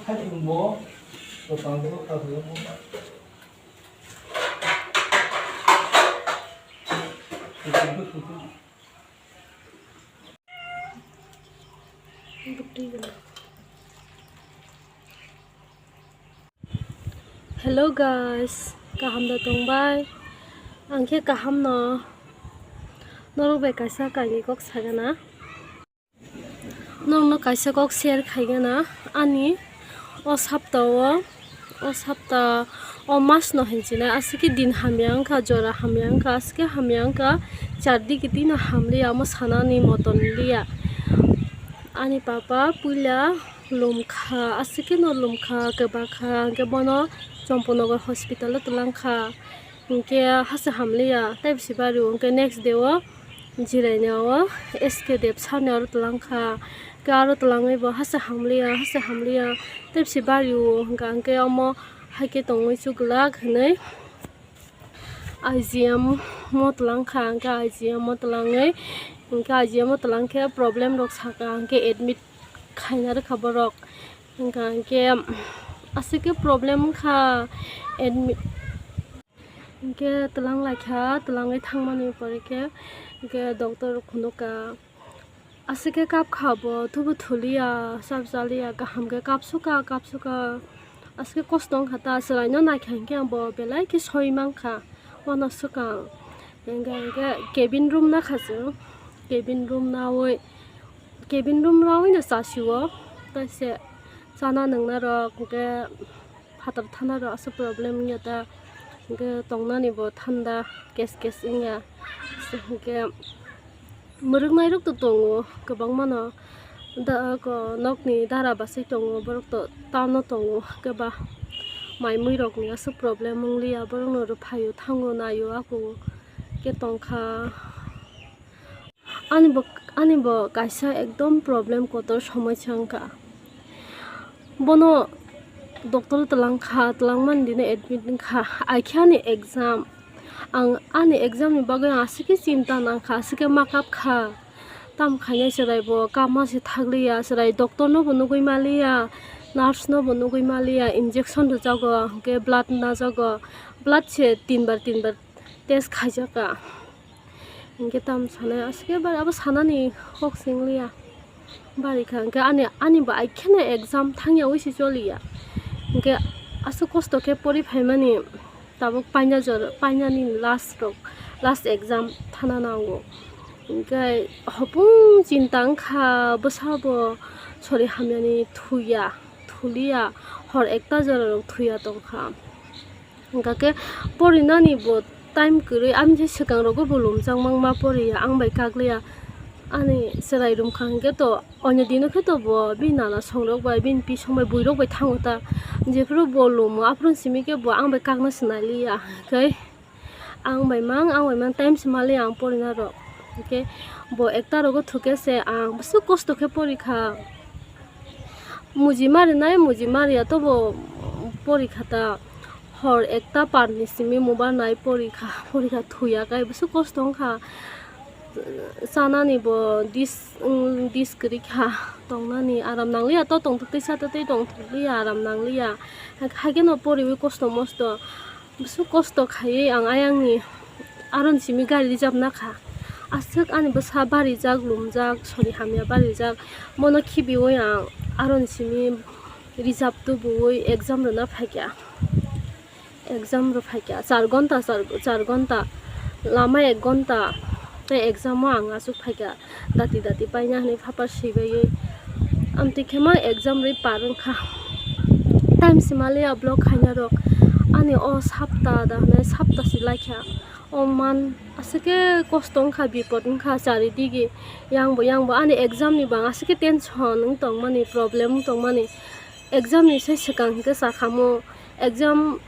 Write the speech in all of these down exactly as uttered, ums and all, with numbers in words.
Hello guys, kaham da tongbai? Ang khe kaham no. Norok bai kaisa kainwi kok sagana. Norokno kaisa kok share khaigana. Ani o sapta o, o sapta o mas no hinchina aswk khe din hamya wngkha, jora hamya wngkha, aswk khe hamya wngkha, char digi tino hamliya, omo sanani moton liya. Ani papa puila lumkha, aswk khe no lumkha, kwbakha, hwnkhe bono Champanagar hospital o twlangkha, hwnkhe hasa hamliya, tei bisi bari o, hwnkhe next day o Jiraina o S K Deb sani aro twlangkha, hwnkhe aro twlangwi bo hasa hamliya, hasa hamliya, tei bisi bari o, hwnkha hwnkhe omo haikhe tongwi chuglak hinwi I G M o twlangkha, hwnkhe I G M o twlangwi, hwnkhe I G M o twlangkhe problem rok sakha, hwnkhe admit khaina rwkha borok, hwnkha hwnkhe aswk khe problem wngkha admit. Hwnkhe twlang laikha, twlangwi thangmani pore khe, hwnkhe doctor rok phunukha, aswk khe kap kha bo, thubu thuliya, chap chaliya, kaham khe kapsukha, kapsukha, aswk khe kosto wngkha ta, chwraino naikha hinkhe ang bo belai khe soi mankha, uanw swkang. Hwnkhe, hwnkhe cabin room nakha chwng, cabin room nawi, cabin room nawi no chasio, taise chana nwngnarok, hwnkhe phatar thanarok aswk problem wngya ta, hwnkhe tongnani bo thanda kes kes wngya, hwnkhe mwrwknairok to tongo kwbangmano, da-, ko-, nokni dara bwsai tongo, borok to tano tongo, hwnkhe ba mai muirokni aswk problem wngliya, borokno rwphaio, thango, naio, ako khe tongkha. Ani bo, ani bo kaisa ekdom problem kotor somosya wngkha. Bono doctor twlang kha, twlang mani dino admit wngkha. Aikhe ani exam, ang ani exam ni bagwi ang aswk khe chinta nangkha, aswk khe ma kap kha. Tamo khainai chwrai bo kapma se thakliya, chwrai doctor no bo nugwi maliya, nurse no bo nugwi maliya, injection rwjago, hwnkhe blood najago, blood se tinbar tinbar test khaijaka. Hwnkhe tamo sanai, aswk khe bar abo sanani kok se wngliya. Bari kha, hwnkhe ani, ani bo aikheno exam thangya wi se choliya. Hwnkhe aswk kosto khe pori phaimani, tabuk paina jora, painani last rok, last exam thana nango. Hwnkhe hopung chinta wngkha, bwsa bo sori hamyani thuya, thuliya, hor ekta jora rok thuya tongkha. Hwnkha khe porinani bo time kwrwi, ani se swkang rogo bo lumjak mangma poriya, ang bai kakliya. Ani chwrai rumkha hwnkhe to, onyo dino khe to bo bini nana songrok bai, bini pisong bai, buirok bai thango ta. Jephuru bo lumo, aphuru simi khe bo ang bai kakna se nailiya. Hwnkhe ang bai mang, ang bai mang time se maliya ang porina rok. Hwnkhe bo ekta rogo thukhe se ang bwswk kosto khe porikha. Muji ma rinai, muji ma riya tobo porikha ta. Hor ekta par ni simi mobile nai porikha, porikha thuya kai bwswk kosto wngkha. Chanani bo dis, dis kwrwi kha, tongnani aram nangliya, to tongtwtwi satwtwi tongtwliya, aram nangliya. Haikhe no poriwi kosto mosto. Bwswk kosto khaiwi ang ayangni aroni simi gari reserve nakha. Aswk ani bwsa barijak, lumjak, sori hamya barijak. Bono khibiwi ang aroni simi reserve tubuwi exam rwna phaikha. Exam rw phaikha char gonta, char, char gonta, lama ek gonta, tei exam o ang aswk phaikha. Dati dati paina hwnwi phapar swibaiwi. Amtwi khe ma exam rwi par wngkha. Time se maliya vlog khaina rok. Ani o sapta da hwnwi sapta se laikha. O man aswk khe kosto wngkha, bipot wngkha charidigi. Yang bo, yang bo ani exam ni bo ang aswk khe tension wng tongmani, problem wng tongmani. Exam ni se swkang hwnkhe chakhamu. Exam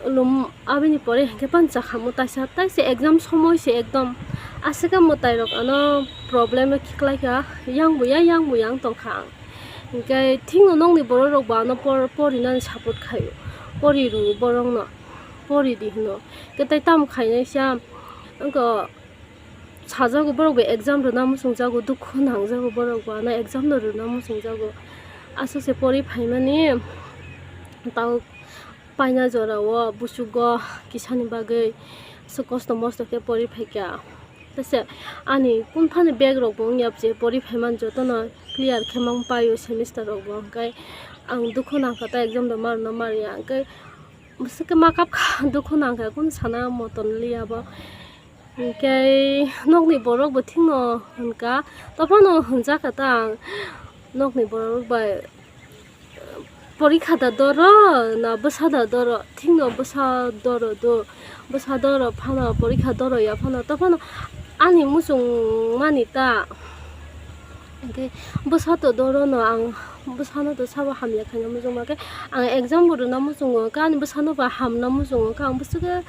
lum abini pore hwnkhe phano chakhamu taisa taisa exam somoi se ekdom aswk khe mwtai rok ano problem no khiklai kha, yang bo ya yang bo yang tong kha ang. Hwnkhe thikno nokni borok rok bo ano por-, porinani support khaio, pori rwo borok no, pori di hwno. Hwnkhe tei tamo khainai sa wngkha. Sajago borok bo exam rwna muchungjago, dukhu nangjago borok bo ano exam no rwna muchungjago. Aswk se pori phaimani, tao paina jorao buchugo kisani bagwi aswk kosto mosto khe pori phaikha. Tese ani kunphani bag rokbo wngya je pori phaimani jotono clear khe mang paio semester rokbo, hwnkhe ang dukhu nangkha ta exam rok marwkna marya, hwnkhe bwswk khe ma kapkha dukhu nangkha, kunu sana moton liya bo. Hwnkhe nokni borok bo thikno hwnkha, tophano hwnjakha ta ang nokni borok bai, porikha da doro na bwsa da doro, thikno bwsa doro do, bwsa doro phano porikha doro ya phano, tophano ani muchung mani ta. Hwnkhe bwsa to doro no ang, bwsano to sabo hamya khaina muchungma khe, ang exam bo rwna muchungo khe, ani bwsano ba hamna muchungo khe, ang bwswk khe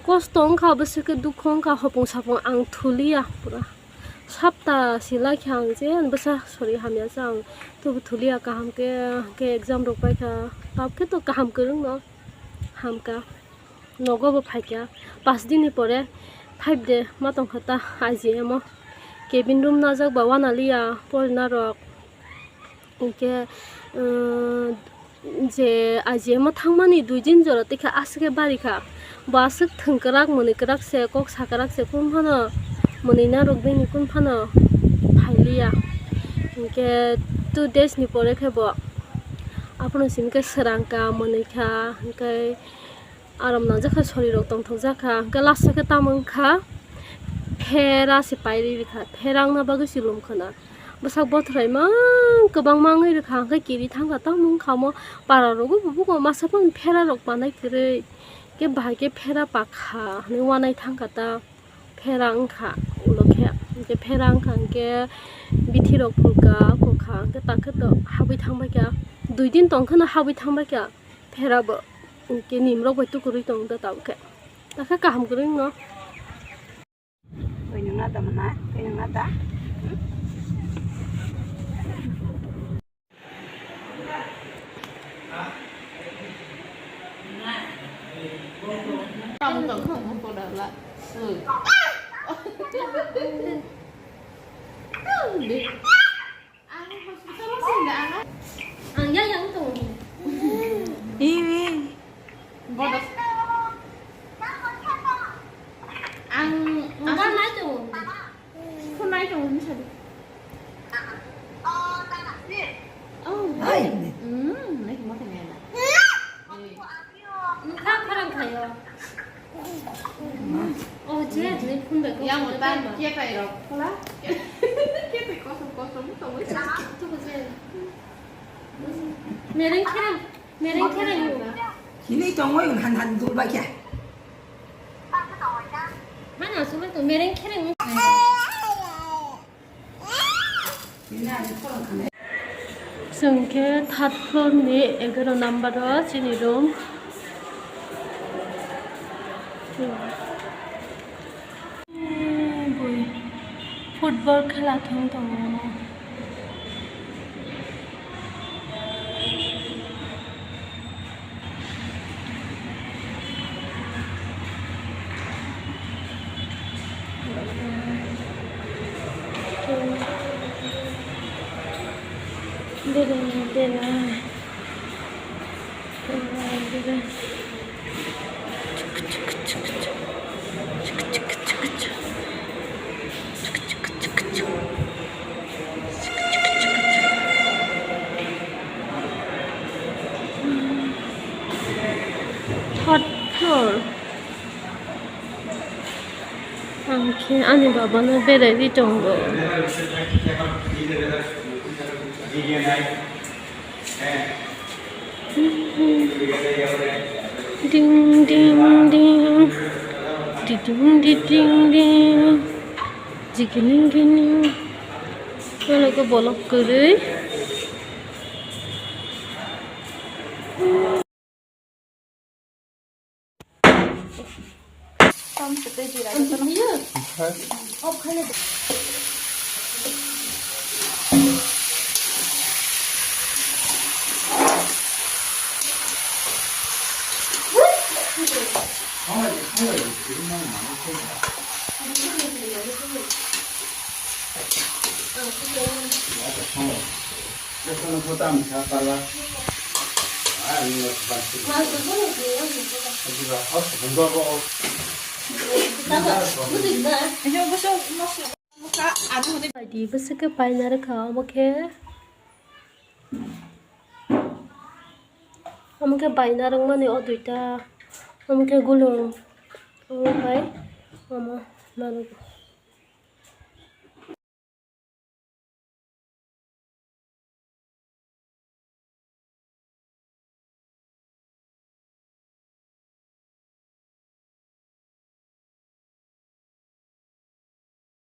kosto wngkha, bwswk khe dukhu wngkha, hopung sapung ang thuliya pura. Sapta se laikha ang je ani bwsa sori hamya se ang, tobo thuliya kaham khe, khe exam rok paikha, tabukhe to kaham kwrwngno hamkha. Nogo bo phaikha, pas din ni pore five day ma tongkha ta I G M o. Cabin room najak ba wana liya porina rok. Hwnkhe, uh, je I G M o thangmani dui din jora tikha aswk khe barikha. Bo aswk thwng kwrak, mwnwi kwrak se, kok sa kwrak se, kun phano mwnwi narwk bini kun phano phailiya. Hwnkhe two days ni pore khe bo abono simi khe swrang kha, mwnwi kha, hwnkhe aram nangjakha, sori rok tongthok jakha, hwnkhe last o khe tamo wngkha phera se pairi rikha, phera wngna bagwi se lum khwna. Bwsak bothrai mang kwbangma wngwi rikha, hwnkhe kiri thangkha, tamo wngkha omo para rogo bubugo masa phano phera rok manai kwrwi, khe bahai khe phera pakha hwnwi wanai thangkha ta. Phera wngkha ulo khe, hwnkhe phera wngkha hwnkhe bithi rok phulkha, kokha hwnkhe takhe to habwi thangbai kha, dui din tong kheno habwi thangbai kha phera bo, hwnkhe nim rok bai tukurwi tong ta tabukhe, takhe kaham kwrwi wngno. Twi nungna da mana, twi nungna da. Ang ya yang tong. Iwi. Bodos. Ang, ang nai tong. Phunai tong ni sadi. Oh. Ai. Hmm, nai mo tong ya. Nokha khorang khayo. Oh, je, nai phun bai ko. Yang utan kepai rok. Pula. Kepai kosom kosom tong. Tu ko je. Mereng kherang, mereng kherang. Hini tongoi han han dul bai khe. Mana sumai to mereng kherang. Chwng khe third floor ni egaroh number o chini room. Bui football khela thwng tongo. Bera, bera. Third floor. Ang khe ani babano beraiwi tongo. Ding, ding, ding. Diding, diding, ding. Jigining, gining. Ano khe bolok kwrwi. Di bwswk khe paina rwkha omo khe. Omo khe baina rwngmani o duita, omo khe gulung, omo bai omo narwgo.